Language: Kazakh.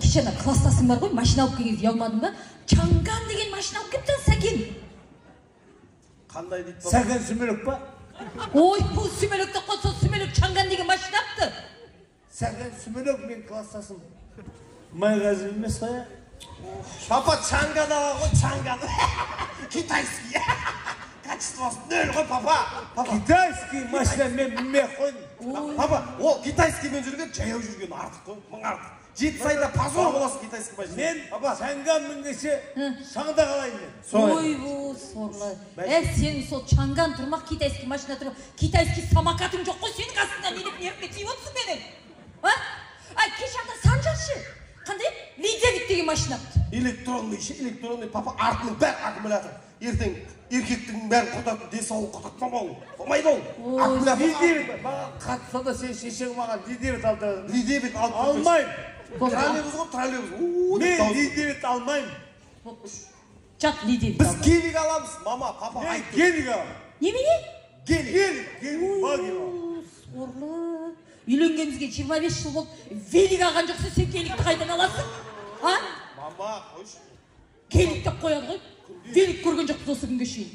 Кеше ана класстасың бар ғой, машина алып келген кезде ұялмадың ба? Чанган деген машина алып келіпті Сәкен. Қандай дейді, папа? Сәкен сүмелек па? Ой, бұл сүмелек деп қойды, сол сүмелек Чанган деген машина алыпты. Сәкен сүмелек мен класстасым. Майғазы емес қой, ә? Папа, Чанган алған ғой, Чанган. Китайский. Качествосы нөл ғой, папа. Папа. Китайский машина мен мінмей ақ қойдым. Папа, ол китайскиймен жүрген, жаяу жүрген артық қой, мың артық. Жетісайда позор боласың китайский машина. Мен папа, Чанган мінгенше шаңда қалайын мен. Солай. Ой, бұл сорлы. Ә, сенің сол Чанган тұрмақ, китайский машина тұрмақ, китайский самокатың жоқ қой сенің қасыңда, не деп нервіме тиіп отырсың менің? А? А, кеше ана Санжар ше? Қандай? Ли-9 деген машина алыпты. Электронный ше, электронный, папа, артының бәрі аккумулятор. Ертең еркектің бәрін құртатын, денсаулығын құртатын ол. Болмайды ол. Ой, Аккумулятор. Ли-9 маған қатыса да, сен шешең маған Ли-9 алды. Ли-9 алып Алмаймын. Троллейбус ғой, троллейбус. У, деп Мен дауыс. Ли-9 алмаймын. Жат, Ли-9 Біз алмайды. Гелик аламыз, мама, папа Мен айтты. гелик аламын. Немене? Гелик. Гелик, гелик, багги аламын. О, сорлы. Үйленгенімізге 25 жыл болды. Велик алған жоқсың, сен геликті қайдан аласың? А? Мама, қойшы. Гелик деп қояды ғой. Велик көрген жоқпыз осы күнге шейін.